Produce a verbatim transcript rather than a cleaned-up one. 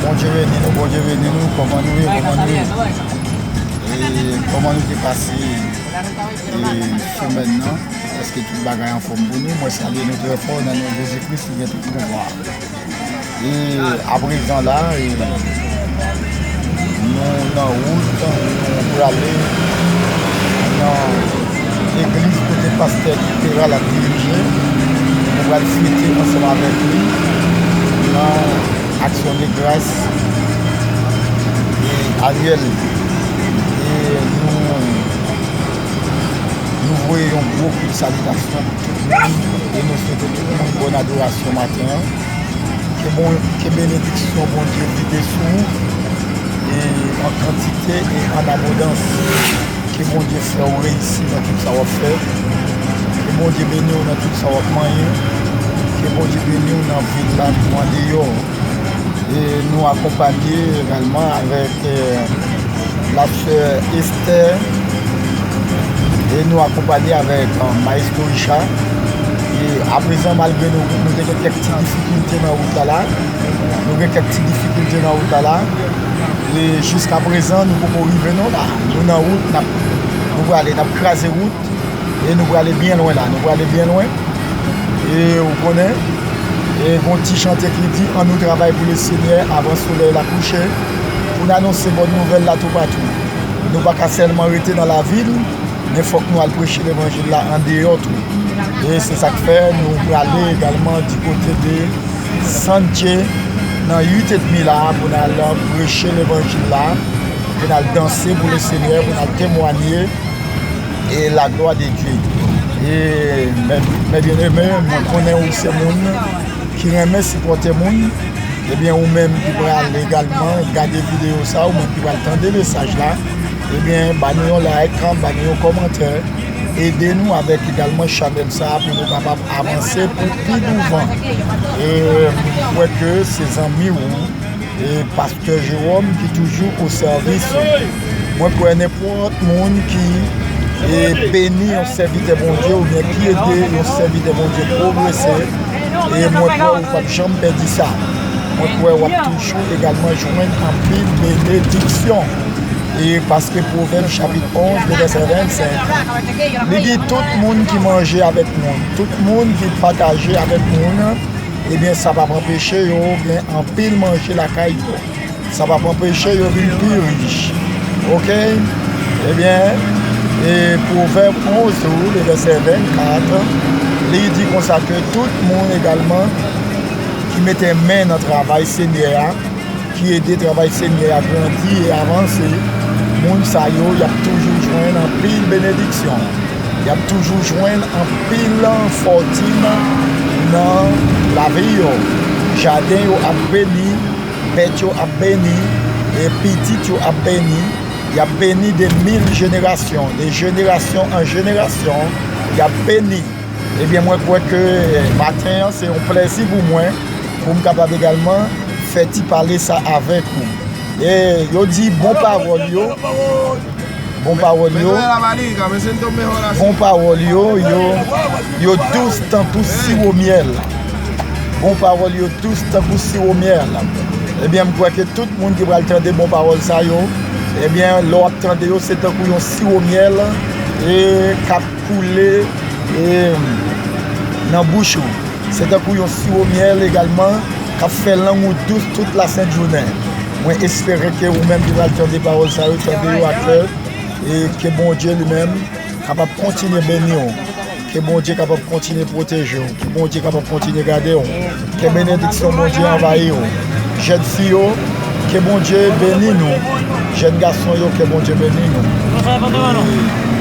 Bondye beni nou, Bondye beni nou, kòman nou ye, kòman nou ye? E kòman nou te pase e, semèn nan? Èske tout bagay anfòm pou nou? Mwen salye nou trè fò nan non Jezi Kris ki gen tout pouvwa. E aprezan la, e, nou nan wout, nou prale nan legliz kote pastè Peral ap dirije. Nou pral fete ansanm avèk li nan aksyon de gras e anyèl. E nou, nou voye yon gwo kout salitasyon pou tout moun e nou swete tout moun bòn adorasyon maten an. Ke, bon, ke benediksyon Bondye vide sou ou e an kantite e an abondans. Ke Bondye fè w reyisi nan tout sa w ap fè. Ke Bondye beni w nan tout sa w ap manyen. Ke Bondye beni w nan vil la tou andeyò. E nou akonpanye egalman avèk eh, la sè Esther. E nou akonpanye avèk eh, Maestro Richard. E aprezan, malgre nou, nou te gen kèk ti difikilte nan wout la la, nou gen kèk ti difikilte nan wout la la. E jiskaprezan, nou poko rive non la. Nou nan wout, n ap, nou prale, n ap kraze wout. E nou prale byen lwen la, nou prale byen lwen. E ou konnen, e gon ti chante ki di, annou travay pou Lesenyè avan solèy la kouche, pou n anonse bòn nouvèl la toupatou. Nou pa ka sèlman rete nan lavil, men fòk nou al preche levanjil la andeyò tou. E se sa k fè nou prale egalman di kote de Santye nan uit edmi la pou n al preche levanjil la, pou n al danse pou Lesenyè, pou n al temwanye e la glwa de Dye. E mè, mè byeneme, mwen konnen ou se moun ki renmen sipòte moun. Ebyen, ou menm ki pral egalman gade videyo sa, ou menm ki pral tande mesaj la, ebyen, ba nou yon like, ba nou yon kòmantè. Ede nou avèk egalman chanèl sa a pou nou kapab avanse pou pi douvan. E m kwè ke se zanmi w, e Pastè Jerome ki toujou o sèvis ou. Mwen kwè nenpòt moun ki e beni yon sèvitè Bondye oubyen ki ede yon sèvitè Bondye pwogrese, e mwen kwè ou p ap janm pèdi sa. Mwen kwè w ap toujou egalman jwenn anpil benediksyon. E paske Pwovèb chapit onz, vèsè vennsenk, li di, tout moun ki manje avèk moun, tout moun ki pataje avèk moun, ebyen, sa p ap anpeche yo gen anpil manje lakay yo. Sa p ap anpeche yo vin pi rich. Oke? Ebyen, e Pwovèb onz tou, le vèsè vennkat, li di konsa ke tout moun egalman ki mete men nan travay Senyè a, ki ede travay Senyè a grandi e avanse, moun sa yo, y ap toujou jwenn anpil benediksyon. Y ap toujou jwenn anpil fòtin nan lavi yo. Jaden yo ap beni, bèt yo ap beni, e pitit yo ap beni. Y ap beni de mil jenerasyon, de jenerasyon an jenerasyon, y ap beni. Ebyen, mwen kwè ke maten an, se yon plèzi pou mwen, pou m kapab egalman fè ti pale sa avèk ou. E yo di bon pawòl yo, bon pawòl yo, bon pawòl yo, yo, yo dous tankou siwo myèl. Bon pawòl yo dous tankou siwo myèl. Ebyen, m kwè ke tout moun ki pral tande bon pawòl sa yo, ebyen, lè w ap tande yo, se tankou yon siwo myèl e k ap koule e nan bouch ou. Se tankou yon siwo myèl egalman k ap fè lang ou dous tout lasent jounen. Mwen espere ke ou menm ki pral tande pawòl sa yo, tande yo ak kè, e ke Bondye li menm kapab kontinye beni w. Ke Bondye kapab kontinye pwoteje w. Ke Bondye kapab kontinye gade w. Ke benediksyon Bondye anvayi w. Jèn fi yo, ke Bondye beni nou. Jèn gason yo, ke Bondye beni nou. E